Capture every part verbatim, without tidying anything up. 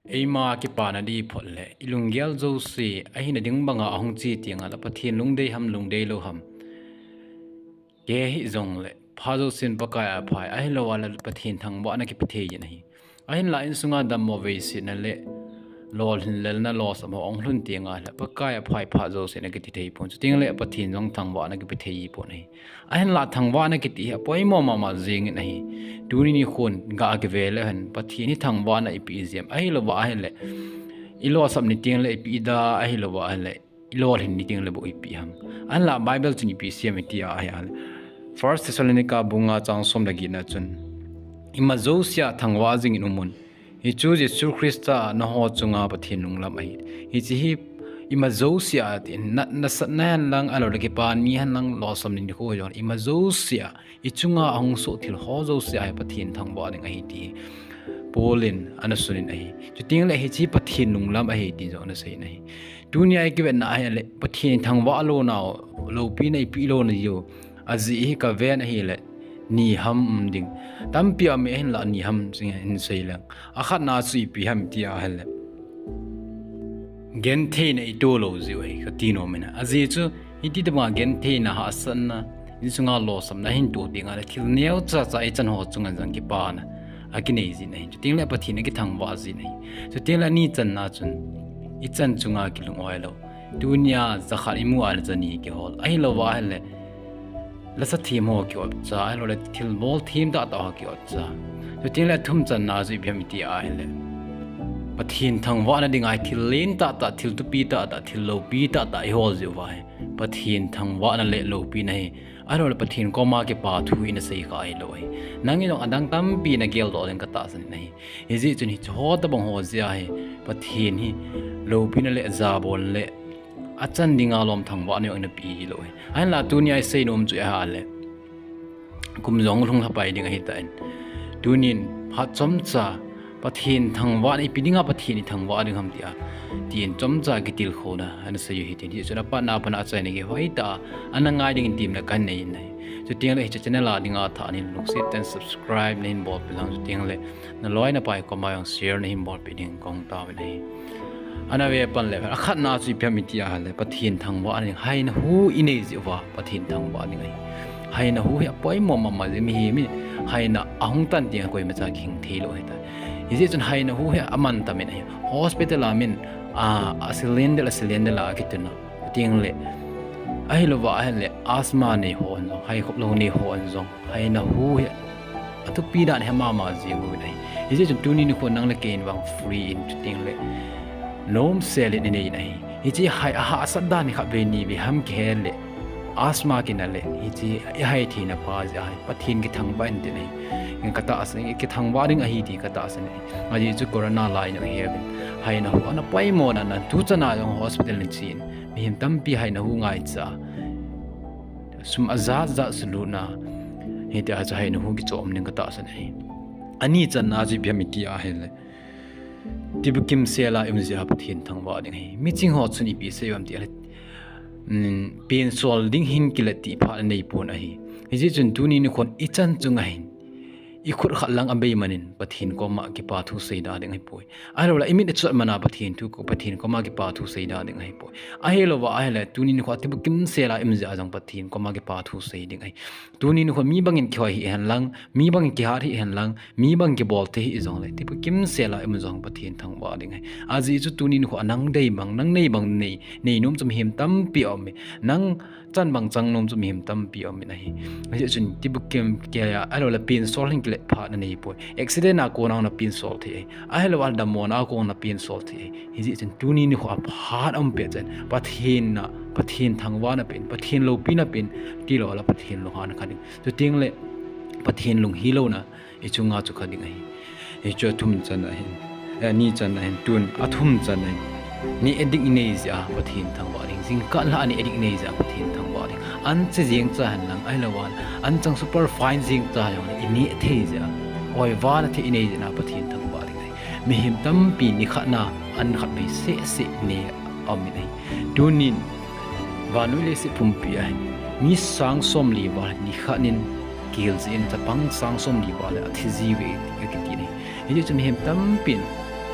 Eima kipana di phot le, i lunggel jouse, ahina ding banga ahung che tengle, Pathen lungdei ham, lungdei lou ham. Kei hijongle, phat jousen Pakai aphai, ahilouleh Pathen thangvahna kipe thei in ahi. Ahinla insunga dammo veisetna le, lolhin lelna losam ho ahung lhun tengle, Pakai aphai phat jousen akiti thei pon. Chutengle Pathen jong thangvahna kipe thei pon ahi. Ahinla thangvahna kiti hi apoimo mama jingin ahi. Tuni nikhon ga kive le hen, Pathen hi thangvahna ipi ijeh em. Ahilouva ahile, i losam ni tengle ipi ida, ahilouva ahile, i lolhin ni tengle bou ipi ham. Ahinla Bible chun ipi asei em iti ahile, First Thessalonica bung nga chang som le get na chun, ima jousea thangvah jingin umun. Hichu Jesu Christa nangho chunga Pathen lunglam ahi. Hiche hi ima jousea ati, na, nasatna hen lang, ahilouleh kipana ni hen lang, losam ni nikho jong, ima jousea, i chunga ahung soh thil ho jousea hi Pathen thangvah ding ahi ti Paul in ana sunin ahi. Chutengle hiche Pathen lunglam ahi ti jong ana seiyin ahi. Tunia i kivetna ahile, Pathen thangvah louna, loupina ipi louna jeh u, ajeh hi kaven ahile, ni ham um ding. Tampi aume ahinla ni ham, hin sei leng. Akhatna chu ipi ham ti ahile, gentheina ito lou jeh u ahi, kati nom in ahi. Ajeh chu, hiti tobanga gentheina, hahsatna, insunga losamna hin toh tengle, thil neocha cha ichan ho chunga jong kipana akinei jin ahi. Chutengle Pathen akithangvah jin ahi. Chutengle ani channa chun, ichan chunga kilung-oi lou. Tunia jakhat imu ahile jani kihol. Ahilouva ahile, lasa them ho ki-ot cha, ahilouleh thilbol them tahtah ho ki-ot cha. Chutengle athum channa chu ipi ham iti ahile, Pathen thangvahna dinga hi thil len tahtah, thil thupi tahtah, thil loupi tahtah ihol jeh uva hi, Pathen thangvahna le loupina hi, ahilouleh Pathen koma kipa thu ina sei kha ahilou ahi. Nangin jong adang tampi nageldoh ding katahsan in ahi. Hijeh chun hiche ho tobang ho jeh a hi, Pathen hi loupina le jabolna le achan dinga lom thangvahna jong eina pe hilou ahi. Ahinla tunia isei nom chu ahile, kum jong lhung lhapai ding ahitan, tunin phat chomcha Pathen thangvahna, ipi dinga Pathen ithangvah ding ham tia, tin chomcha kitilkhouna ana seiyu hitin. Hichun apatna a pat a achaina gei hoitah a ana ngai dingin temna kanei in ahi. Chutengle hiche channel a dinga athah nahin lungset ten subscribe nahin bolpeh lang, chutengle naloi napai koma jong share nahin bolpeh ding kahung taovin ahi. Ana ve pan le, akhatna chu ipi ham iti ahile, Pathen thangvahna ding, haina hu inei jeh uva Pathen thangvah ding ahi. Haina hu hi apoimo mama jeh, mihem in haina ahung tan tengle koimacha kihing theilou ahitai. Hijeh chun haina hu hi amantam in ahi. Hospital a min, a, a cylinder, a cylinder a kituna tengle, ahilouva ahile, asthma nei hon jong, haikhop lou nei hon jong, haina hu hi athupi dan hi mama jing uvin ahi. Hijeh chun tuni nikho nang le kei in vang free in, chutengle nomsel in inei in ahi. Hiche hai ahahsat dan hi khatvei nivei ham kihel le, asthma kina le, hiche ihai theina pa jeh a hi Pathen kithangvah in tin ahi. Katahsan, kithangvah ding ahi ti katahsan ahi. Ajeh chu corona lai jong heuvin, haina hu ana poimo na, na tuchan a jong hospital nachen, mihem tampi haina hu ngaicha, sum ajat jat sulutna, hitia chu haina hu kichom ding katahsan ahi. Ani channa chu ipi ham iti ahile, tibukim sela i um jeh a Pathen thangvah ding ahi. Miching ho chun ipi asei uvem ti ahile, um, pensol ding hin kile ti phat anei pon ahi. Hijeh chun tuni nikhon ichan chunga hin, ikhut khat lang abeiman in Pathen koma kipa thu seida ding ahipoi. Ahilouleh imit ichot man a Pathen thu ko, Pathen koma kipa thu seida ding ahipoi. Ahilouva ahile, tuni nikho tibukim sela i um jeh a jong Pathen koma kipa thu sei ding ahi. Tuni nikho mi bangin kihoi hih hen lang, mi bangin kihat hih hen lang, mi bang kibol thei hih jongle, tibukim sela i um jong Pathen thangvah ding ahi. Ajeh chu tuni nikho a nang dei bang, nang nei bang nei, nei nom chu mihem tampi aume. Nang chan bang chang nom chu mihem tampi aumin ahi. Ajeh chun tibukim kile a, ahilouleh pensol hin kile phat nanei poi. Accident a kona napensol thei ahi. Ahilouleh dammona a kona napensol thei ahi. Hijeh chun tuni nikho a phat aum pet chun, Pathen na, Pathen thangvahna pen, Pathen loupina pen, tilou le Pathen lunghanna kha ding. Chutengle Pathen lunghilouna ichunga chu kha ding ahi. Hichu athum channa ahin. Eh, ani channa ahin, tun athum channa ahin. Neh adih inei jeh a Pathen thangvah ding. Jingkah lah a neh adih inei jeh a Pathen thangvah ding. An che jeng cha hen lang, ahilouva an chang super fine jeng cha jong ineh thei jeh a, oiva na thei inei jeh a Pathen thangvah ding ahi. Mihem tampi nikhat na an khatvei seh seh neh aumin ahi. Tunin vannoi leiset pumpi a hin mi sang somli val nikhat in kihil jin, chapang sang somli val athi jiuve akiti ahi. Hijeh chun mihem tampin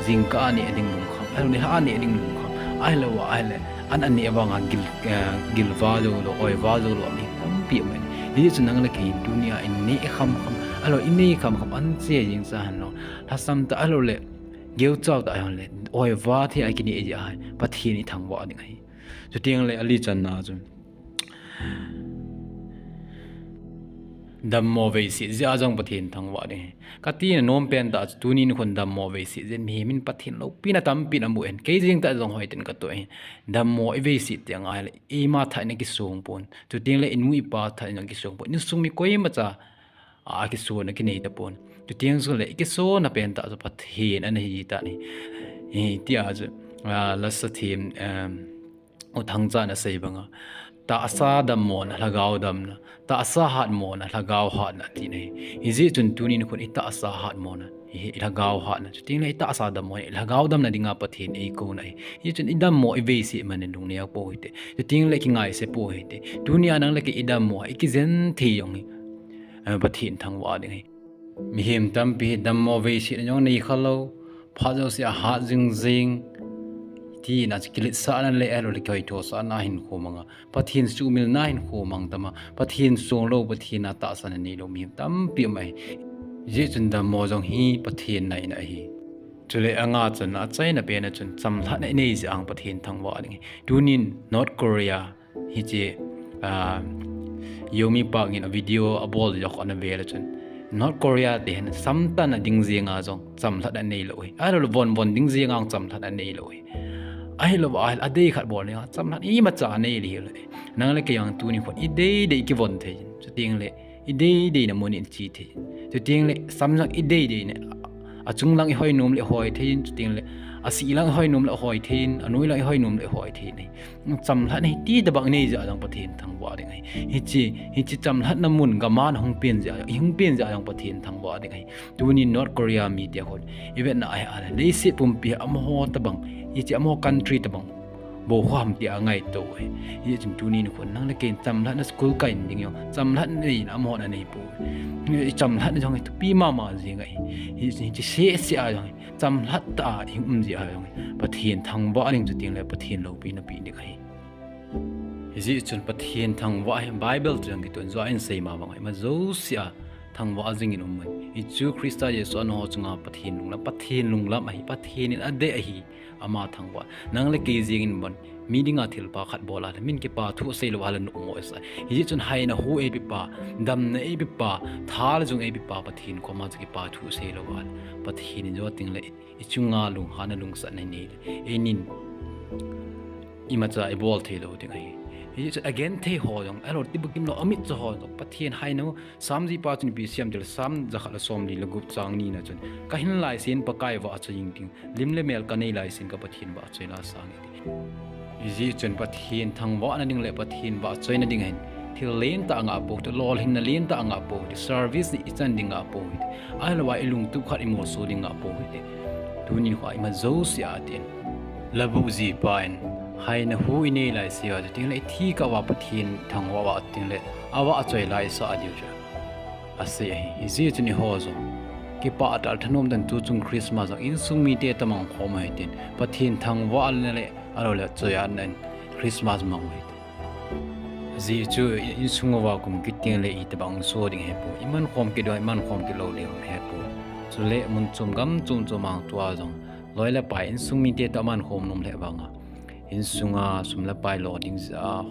Jingkah a neh ding lungkham, ahilou le lha a neh ding lungkham, ahilou le, ahilou le, an a neh vang a gil, eh, gilva jou lou, oiva jou lou, mi tampi um e. Hijeh chun nang le kei tunia i neh kham kham, ahilou le i nei kham kham, an che jing sa hen lou, lhasam tah ahilou le, geuchal tah ahilou le, oiva thei a i kineh jeh a, Pathen i thangvah ding ahi. Chuteng le ali channa chu, dammo veiset jeh a jong Pathen thangvah ding ahi. Ka tina nom pen tah chu, tuni nikhon dammo veiset jeh in mihem in Pathen loupina tampi in amu in, kei jeng tah jong hoi tin ka toh in. Dammo i veiset teng ahile, eima thah in a kisong pon. Chuteng le i nu i pa thah in a kisong pon. Insung mi koima cha a, a kisona kinei tapon. Chuteng chule i kisona pen tah chu Pathen ana hi tan ahi. Hitia chu, a, lasa them, em, U Thangchan asei banga, tahsa dammona, lhagao damna, tahsa hatmona, lhagao hatna, ati ahi. Hijeh chun tuni nikhon i tahsa hatmona, i, i lhagao hatna, chuteng le i tahsa dammona, i lhagao damna dinga Pathen eikouna ahi. Hijeh chun i dammo i veiset man in lungneo pou hite. Chuteng le kingaise pou hite. Tunia nang le kei i dammo a i kijen thei jong hi, eh, Pathen thangvah ding ahi. Mihem tampi hi dammo veisetna jong nei khalou, phat jouse a hat jing jing, tina chu kiletsahna le ahilou le kihoithosahna hinkho manga, Pathen suhmilna hinkho mang tama, Pathen songlou, Pathen a tahsanna neilou mihem tampi um ahi. Hijeh chun dammo jong hi Pathen naina ahi. Chule anga channa, achaina pen a chun chamlhatna i nei jeh a Pathen thangvah ding ahi. Tunin North Korea, hiche, ah, Yeonmi Park in a video abol joh ana vel a chun, North Korea te hin samtan a ding jenga jong chamlhatna neilou ahi. Ahilou le von von ding jenga jong chamlhatna neilou ahi. Ahilou ahile adei khat bol dinga chamlhatna imacha neilou ahi. Nang le kei jong tuni khon i dei dei kivon thei in, chuteng le i dei dei na mun in che thei in, chuteng le samjang i dei dei na, achung lang i hoi nom le hoi thei in, chuteng le asih lang i hoi nom le hoi thei in, anoi lang i hoi nom le hoi thei in ahi. Chamlhatna hi ti tabang nei jeh a jong Pathen thangvah ding ahi. Hiche, hiche chamlhatna mun gaman hung pen jeh a, i hung pen jeh a jong Pathen thangvah ding ahi. Tunin North Korea mite khon i vetna ahile, leiset pumpi amaho tabang, hiche amaho country tabang bou ham tia ngaito ahi. Hijeh chun tuni nikhon nang le kei chamlhatna school kai ding jong, chamlhatna neina amahon anei pou. I chamlhatna jong hi thupi mama jeng ahi. Hiche, hiche seh seh a jong hi chamlhat tah a i um jeh a jong hi Pathen thangvah ding, chuteng le Pathen loupina pe ding ahi. Hijeh chun Pathen thangvah hi Bible toh jong kituh in, Johan in asei ma bang ahi, ima jouse a thangvah jing in um un. Hichu Christa Jesu a nangho chunga Pathen lunglam, Pathen lunglam ahi, Pathen in adei ahi, ama thangvah. Nang le kei jeng in bon, mi dinga thilpha khat bol a le, min kipathu asei lou a le nopmo isa. Hijeh chun haina hu eipepa, damna eipepa, tha le jung eipepa, Pathen koma chu kipathu asei lou a le, Pathen in jou teng le i chunga lunghanna lungsatna nei le, einin imacha i bol thei lou ding ahi. Hijeh chun agenthei ho jong, ahilou le tibukim lou, amitcho ho jong, Pathen haina hu, Sam jipa chun ipi asei em tile, Sam jakhat le somli le gup chang ni na chun, ka hin laisen Pakai vahchoi ing ting, lim le mel ka nei laisen ka Pathen vahchoi la sang e ti. Hijeh chun Pathen thangvahna ding le Pathen vahchoina ding hin thil lentah ngah pou hite, lolhinna lentah ngah pou hite, service i chan ding ngah pou hite, ahilou le i lungtup khat i molso ding ngah pou hite. Tuni kho a ima jouse a tin, Labuh jipa in haina hu i nei laise uva, chuteng le i thi kah uva Pathen thangvah uva, chuteng le avahchoi laisah diu chu asei ahi. Hijeh chun eiho jong kipah tah le thanom tah in tuchung Christmas jong insung mite toh mang khom u hitin, Pathen thangvahna le ahilou le choiatna in Christmas mang u hite. Ajeh chu insung uva kum kit teng le itobang so ding hepoi, iman khom kit ding, iman khom kit lou ding hepoi. Chule mun chom gam chom chom a tua jong loi le pai insung mite toh aman khom nom le vang a, insunga sum le pai lo ding jeh a,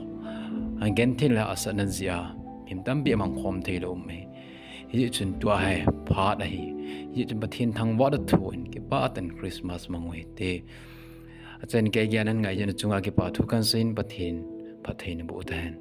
agenthei le asatna jeh a, mi tampi amang khom thei lou um e. Hijeh chun tua hi phat ahi. Hijeh chun Pathen thangvah toh thon kipah tah in Christmas mang u hite. Achan kei geiya nangho chunga kipathu kahin seiyin, Pathen phatthei naboh tahen.